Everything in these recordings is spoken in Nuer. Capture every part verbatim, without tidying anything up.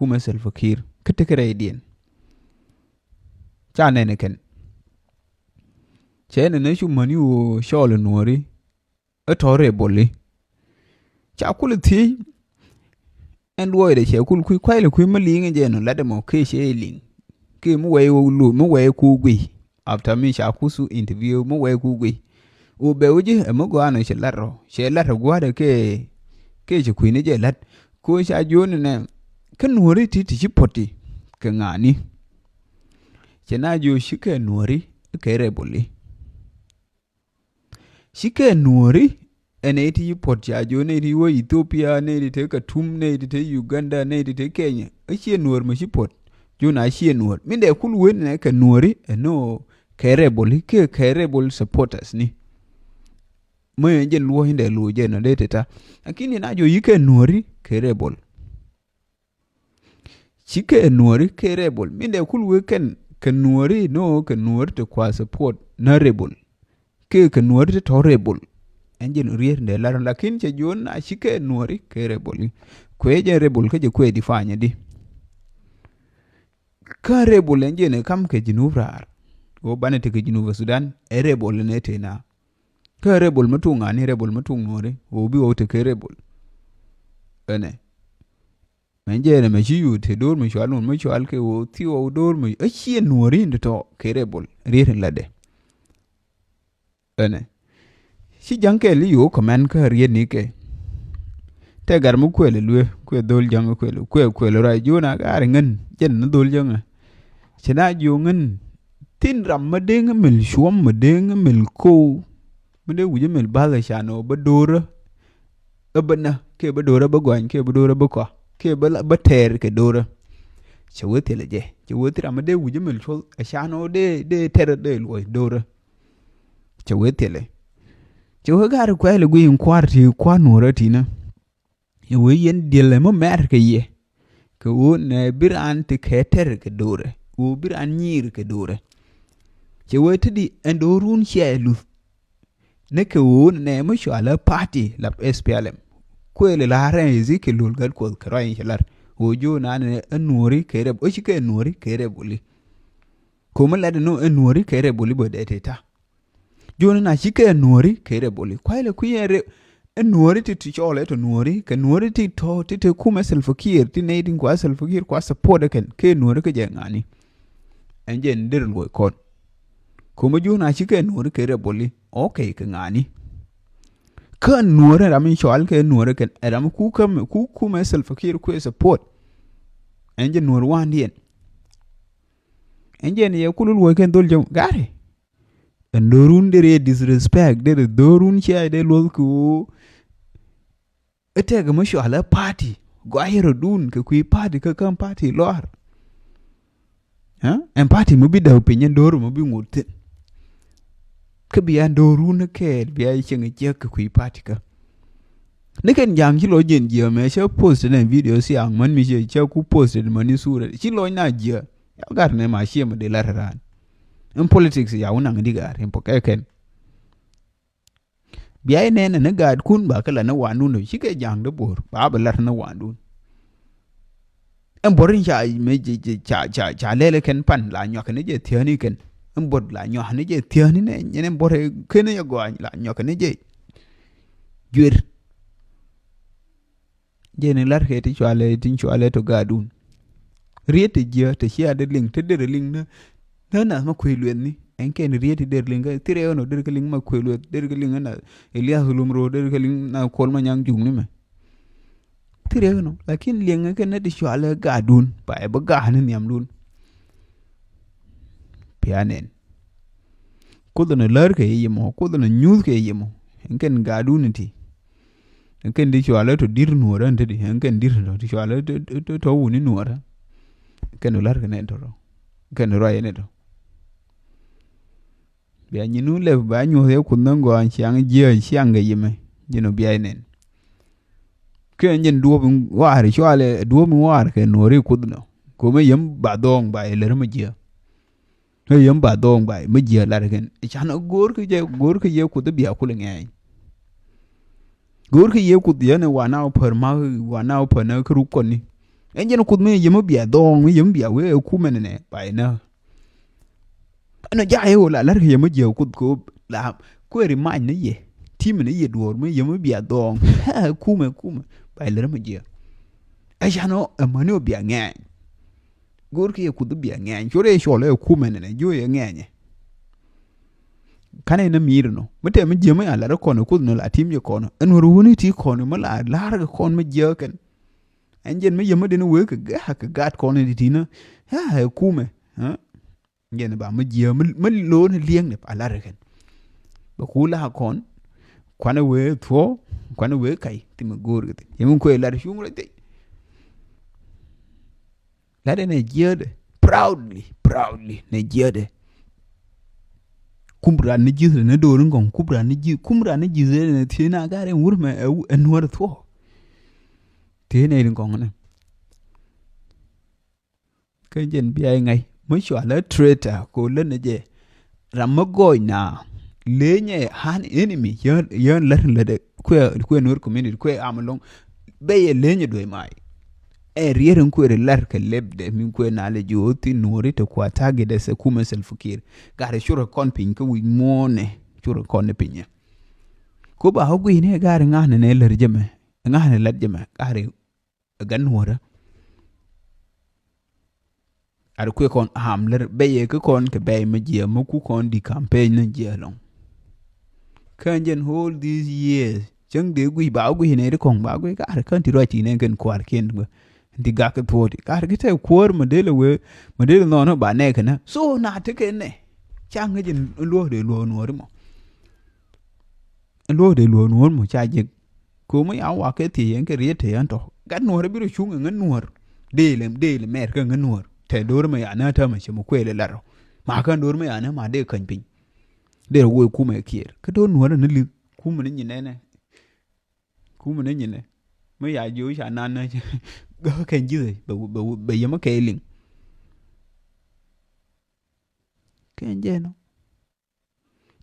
kumɛ Salva Kiir kä tekɛ rɛydiɛn. Ca nɛn ɛ kɛn cɛ nɛn ɛ cu mäni ɣöö cɔɔl ɛ nuɔ̱ɔ̱ri ɛ tɔ̱ rɛboli. Ca kul thiec ɛn luɔcdɛ cɛ kul kui̱ kua̱c lɛ kui̱ mi liŋ jɛ nɔ lat ɛmɔ kee cɛ liŋ kee mi wɛy lu mi wɛy ku guiy. After mi ca ku su interview mi wɛy ku guiy. Wä bɛ wä ji̱ ɛ mi gɔaa nɔ cɛ lat rɔ cɛ lat rɔ gua̱a̱dɛ kee kee cɛ kui̱ni jɛ lat. Ko ca jiöni nɛ kä nuɔ̱ri ti ti ci puɔ̱ti kɛ ŋa̱ni. Cɛ na jiö ci kɛ nuɔ̱ri kɛ rɛboli. Ci kɛ nuɔ̱ri ɛn nɛy ti ci puɔ̱t ca jiö nɛy ti wä Ethiopia nɛy ti te Katum nɛy ti te Uganda nɛy ti te Kenya. Ɛ ciɛ nuɔ̱r mɛ ci puɔ̱t jiö na ciɛ nuɔ̱r min dɛ kul wen nɛ kɛ nuɔ̱ri ɛn nɔ kɛ rɛboli kɛ kɛ rɛbol supporters ni. Mɛ ɛn jɛn luɔ̱c in dɛ lo̱c jɛn nɔ dee te ta. Lakin in a jiö yi kɛ nuɔ̱ri kɛ rɛbol. Ci kɛ nuɔ̱ri kɛ rɛbol min dɛ kul wek kɛn kɛ nuɔ̱ri nɔ kɛ nuɔ̱ri ti kua support na rɛbol. Kɛ kɛ nuɔ̱ri ti tɔ̱ rɛbol. Ɛn jɛn riet in dɛ lar lakin cɛ jiö na ci kɛ nuɔ̱ri kɛ rɛbol. Kuɛ jɛn rɛbol kä jɛ kuɛ di fanyɛ di. Kä rɛbol ɛn jɛn ɛ kam kɛ Junub raar. Wä banɛ ti kɛ Junub Sudan ɛ rɛbol ɛn ɛ tena. Kä rɛbol mi tuŋ ŋa̱ni rɛbol mi tuŋ nuɔ̱ri wä bi wä ti kɛ rɛbol. Ɛnɛ. Mɛ jɛɛn ɛmɛ ci yuut te do̱r mi cual nuɔr mi cual kɛ ɣöö thi ɣɔw do̱r mi ɛ ciɛ nuɔ̱ri in ti tɔ̱ kɛ rɛbol riet in latdɛ. Ɛnɛ ci ja̱ŋ kɛɛl i̱ yo̱o̱k kɔmɛn kä riet ni kɛ. Tɛ gar mi kuɛl i̱ luee kuɛ dho̱l ja̱ŋ kuɛl kuɛ kuɛl ruac jiöna gaar iŋän jɛn ni dho̱l ja̱ŋ. Ci na jiöŋän thin ram mi deŋ mil cuɔ̱m mi deŋ mil ko̱w. Mi dee wi̱c mil ba̱l ɛ can ɔ bä do̱rä. Ɛ bä nä kiɛ bä do̱rä bä gɔany kiɛ bä do̱rä bä kɔa kiɛ bä la- bä tɛɛr kɛ do̱rä. Cɛ wee thilɛ jɛ cɛ wee thil ram mi dee wi̱c mil cuɔ̱l ɛ can ɔ dee dee tɛr dee luɔc do̱rä. Cɛ wee thilɛ cɛ wee ga̱r kuɛɛl ɛ guiy in kua̱r ti kua̱r nuɔ̱rä tinä. Yɛ wee yɛn diɛlɛ mi mɛr kɛ yɛ. Kɛ ɣöö nɛ bi raan ti kɛ tɛr kɛ do̱rɛ ɣöö bi raan nyiir kɛ do̱rɛ. Cɛ wee ti di ɛn do̱run cia ɛ luth. Ni kɛ ɣöö nɛ mi cɔal ɛ party la S P L M. Kuëël la rɛn Ezekiel Lol Gatkuoth kɛ rɔy in cɛ lar ɣöö jo̱o̱ naan ɛ nuɔ̱ɔ̱ri kɛ rɛp ɣöö ci kɛ nuɔ̱ɔ̱ri kɛ rɛp wuli. Ko̱mi lat ɛn ɣöö ɛ nuɔ̱ɔ̱ri kɛ rɛp wuli bä dee ti ta̱. Juɔ̱n in a cikɛ nuɔ̱ri kɛ rɛboli kuay lɛ kui̱ ɛn rɛ ɛn nuɔ̱ri ti ti cɔɔl ɛ tɔ nuɔ̱ri kɛ nuɔ̱ri ti tɔ ti te kumɛ Salva Kiir ti nɛy tin kua Salva Kiir kua support ɛ kɛn kɛ nuɔ̱ri kɛ jɛ ŋa̱ni. Ɛn jɛ ni der luɔc kɔn kumɛ juɔ̱n a cikɛ nuɔ̱ri kɛ rɛboli. Okay kɛ ŋa̱ni. Kä nuɔ̱ri ram in cɔal kɛ nuɔ̱ri kɛn ɛ ram ku kämɛ ku kumɛ Salva Kiir kuɛ support. Ɛn jɛ nuɔ̱ri wandiɛn. Ɛn jɛ ni yɛ kulu luɔc kɛn dhol jɛ gari. Ɛn do̱run derɛ disrespect derɛ do̱run cia dee luɔth kɛ ɣöö. Ɛ tɛk mi cual ɛ party gɔaa yɛ rɔ dun kɛ kui̱ party kä käm party lɔaar. Ɛn party mi bi däk piny ɛn do̱r mi bi ŋot thi̱n. Kä bia do̱run ɛ kɛɛl bia cieŋ jiäk kɛ kui̱ party kä. Ni kɛn ja̱a̱ŋ ci lɔ jiɛn jiäämɛ cä post nɛ video thiaŋ män mi cɛ cä ku post män ni sura ci lɔc na jiääk. Ya gar nɛ ma ciɛ mɛ dee lar raan. In politics ya wä naŋ di gar in pɔ kɛ kɛn. Bia inɛn ni gaatkun ba kɛ la ni wandun ci kɛ ja̱a̱ŋ di bo̱r ba bɛ lar ni wandun. Ɛn buɔ̱r in ca mi ca ca ca lɛl kɛn pan la nyuak ni jɛ thiäni kɛn. Ɛn buɔ̱r la nyuak ni jɛ thiäni nɛ nyɛn ɛn buɔ̱r kɛn jɛ gɔany la nyuak ni jɛ. Juer. Jɛ ni lar kɛ ti cualɛ ti cualɛ to gaadun. Riet ti jiä ti cia di liŋ ti der liŋ ni. Ni nath ma kuec lueth ni ɛn kɛn riet ti der liŋ kɛ thirɛ ɛn ɔ der kɛ liŋ ma kuec lueth der kɛ liŋ na Elias Lumro der kɛ liŋ na Kuɔl ma nyaŋ juŋ ni mɛ. Thirɛ ɛn ɔ lakin liŋ kɛ ni ti cualɛ gaadun ba ɛ bi gaani nhiamdun. Pia nɛn. Kuoth ni lär kɛ yimɔ kuoth ni nyuth kɛ yimɔ. Ɛn kɛn gaadun ti. Ɛn kɛn di cualɛ tɔ dir nuɔrä ɛn te di ɛn kɛn dir tɔ ti cualɛ tɔ wuni nuɔrä. Ɛn kɛn di lär kɛ nɛn tɔ rɔ. Ɛn kɛn di ruac nɛn tɔ. Bia nyinu lɛp ba nyuɔth yɛ kuoth ni gɔaa ciaŋ jiɛ ciaŋ kɛ yimɛ ji̱n ɔ bia nɛn. Kɛ ɛn jɛn duɔ̱ɔ̱p in wa̱a̱r cualɛ duɔ̱ɔ̱p in wa̱a̱r kɛ nuɔri kuoth nɔ. Ko̱mɛ yɛm ba dhɔɔŋ ba yɛ lär mɛ jiɛ. Ɛ yɛm ba dhɔɔŋ ba mɛ jiɛ lar kɛn can go̱o̱r kä jɛ go̱o̱r kä yɛ kuoth bia kul ŋɛɛny. Go̱o̱r kä yɛ kuoth yɛn ɛ wa na wä pär ma wa na wä pär na kä ruk kɔni. Ɛn jɛn Kuoth mi yɛ mi bia dhɔɔŋ, mi yɛ mi bia wee ɛ kumɛ nɛnɛ, ba inä. Ɛn ɔ ja̱ yɛ ɣöö la la̱rkɛ yɛ mi jiɛ Kuoth kɛ ɣöö la kueeri mac ni yɛ. Ti̱m ni yɛ duɔ̱ɔ̱r mi yɛ mi bia dhɔɔŋ. Ɛ kumɛ, kumɛ. Ba ilär mi jiɛ. Ɛ can ɔ, ɛ mäni ɔ bia ŋɛɛny. Go̱o̱rkɛ yɛ Kuoth bia ŋɛɛny. Cor yɛ cɔl ɛ kumɛ nɛnɛ, jiö yɛ ŋɛɛnyɛ. Kanɛ ni mi̱i̱r nɔ. Mi tɛm mi jiɛ mi a la̱r kɔn ɛ Kuoth ni la ti̱m yɛ kɔn. Ɛn wär wuni ti kɔn mi la la̱r kɛ kɔn mi jiɛ kɛn. Ɛn jɛn mi yämädɛ ni wee kɛ gaat, kɛ gaat kɔn in ti tinä. Ya, ɛ kumɛ. Ha? Jɛn ba mi jiɛ mi, mi lo̱o̱n liɛŋdɛ a lar kɛn. Bɛ ku la kɔn. Kuanɛ wee thuɔ, kuanɛ wee kay, ti mi go̱o̱r kɛ thi. Yɛ mi kuɛ lar cuŋ rɔ thi. Lar dɛ nɛ jiɛɛdɛ. Proudly, proudly nɛ jiɛɛdɛ. Kum ran ni ji̱th rɛ ni do̱r in kɔŋ, kum ran ni ji̱th, kum ran ni ji̱th rɛ ni thiee na gar in wur mɛ ɛ, ɛ nuɔr thuɔ. Tëë nɛy tin kɔŋ nɛ. Kä jɛn bia i̱ ŋa̱c mi cɔal ɛ traitor ko lät ni jɛ. Ram mi gɔɔy na lenyɛ han enemy yään, yään lät in lätdɛ kuɛ, kuɛ Nuer community kuɛ am ɛlɔ̱ŋ. Bɛ yɛ lenyɛ duec may. Ɛ rier in kuɛ ri lar kɛ lɛpdɛ min kuɛ na lɛ ji̱ ɣöö thi Nuɔri te kua target ɛ sɛ kumɛ Salva Kiir. Gari curɛ kɔn piny kä wi̱c muɔ̱ɔ̱nɛ curɛ kɔn ni pinyɛ. Ko ba ɣä gui̱ni ɛ gari ŋa̱n nɛ lär jɛ mɛ. Ŋa̱n nɛ lät jɛ mɛ. Gari ɛ gan nuɔrä. Ar kuɛ kɔn am lär bɛyɛ kä kɔn kɛ bɛy mi jiɛ mi ku kɔn di campaign ni jiɛ lɔŋ. Kä jɛn all these years cäŋ dee guic ba guic nɛ ri kɔŋ ba guic ka ar kän ti ruac ti nɛ kɛn kuar kiɛn guɛ. Ti gak kɛ thuɔɔti ka ar ki tɛ kuäär mi dee lɛ wee mi dee lɛ nɔɔnɔ ba nɛ kɛnɛ so na ti kɛn nɛ. Ca ŋäc in luɔ̱ɔ̱k dee luɔ̱ɔ̱k nuɔɔri mɔ. Luɔ̱ɔ̱k dee luɔ̱ɔ̱k nuɔɔri mɔ ca jek. Ko̱mi a wak kɛ thiec yɛn kɛ riet te yɛn tɔ gat nuɔ̱ɔ̱r a bi rɔ cuŋ ɛŋä nuɔ̱ɔ̱r. Dee lɛ dee lɛ mɛr kä ŋä nuɔ̱ɔ̱r tɛ do̱r mɛ ya nä täämɛ cɛ mɛ kuël ɛ lar rɔ. Ma kä do̱r mɛ ya nä ma dee käny piny. Dee rɔ wee kumɛ kiɛɛr kä do̱r nuɔ̱ɔ̱r ni li̱th kumɛ ni nyinɛ nɛ. Kumɛ ni nyinɛ mɛ ya jiö ca nan nä cɛ gä kɛn ji̱th bɛ bɛ bɛ yɛ mɛ kɛ liŋ. Kɛn jɛ nɔ.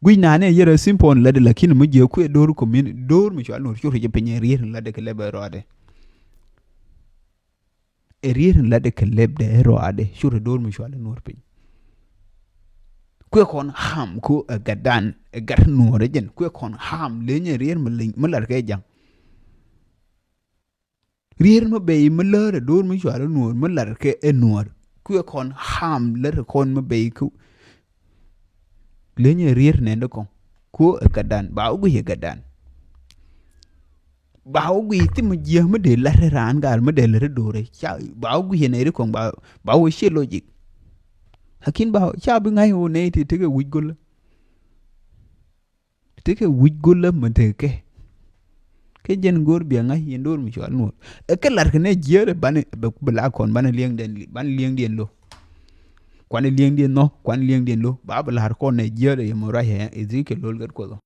Guic naan ɛ yɛrɛ simple lätdɛ lakin mi jiɛ kuɛ do̱r community do̱r mi cual nuɔr cur jɛ piny ɛ rier in lätdɛ kɛ lɛbɛ rɔɔdɛ. Ɛ rier in lätdɛ kɛ lɛbdɛ ɛ rɔɔdɛ cur ɛ do̱r mi cual nuɔr piny. Kuɛ kɔn ham ko ɛ gatdan ɛ gat nuɔr ɛ jɛn kuɛ kɔn ham leny ɛ rier mi leny mi lar kɛ jaŋ. Rier mi bɛy mi lär ɛ do̱r mi cual ɛ nuɔr mi lar kɛ ɛ nuɔr. Kuɛ kɔn ham lär kɔn mi bɛy ko. Leny ɛ rier nɛn di kɔŋ. Ko ɛ gatdan ba wä guic ɛ gatdan. Ba wä guic thim mi jiɛ mi dee lar ɛ raan gal mi dee lar ɛ do̱r ɛ ca ba wä guic ɛ nɛy di kɔŋ ba ba wä ciɛ logic. Lakin ba ca bi ŋa̱c wä nɛy ti tekɛ wi̱c go̱lä. Tekɛ wi̱c go̱lä mi tekɛ kɛ. Kɛ jɛn go̱o̱r bia ŋa̱c yɛn do̱r mi cual nuɔ̱ɔ̱r. Ɛ kɛ lar kɛ nɛ jiäärɛ banɛ bɛ la kɔn banɛ liɛŋdɛn li banɛ liɛŋdiɛn lo̱. Kuanɛ liɛŋdiɛn nhɔ kuanɛ liɛŋdiɛn lo̱ ba bɛ lar kɔn nɛ jiäärɛ yɛ mɔ ruac ɛ Ezekiel lo̱l gɛt kuɔth ɔ.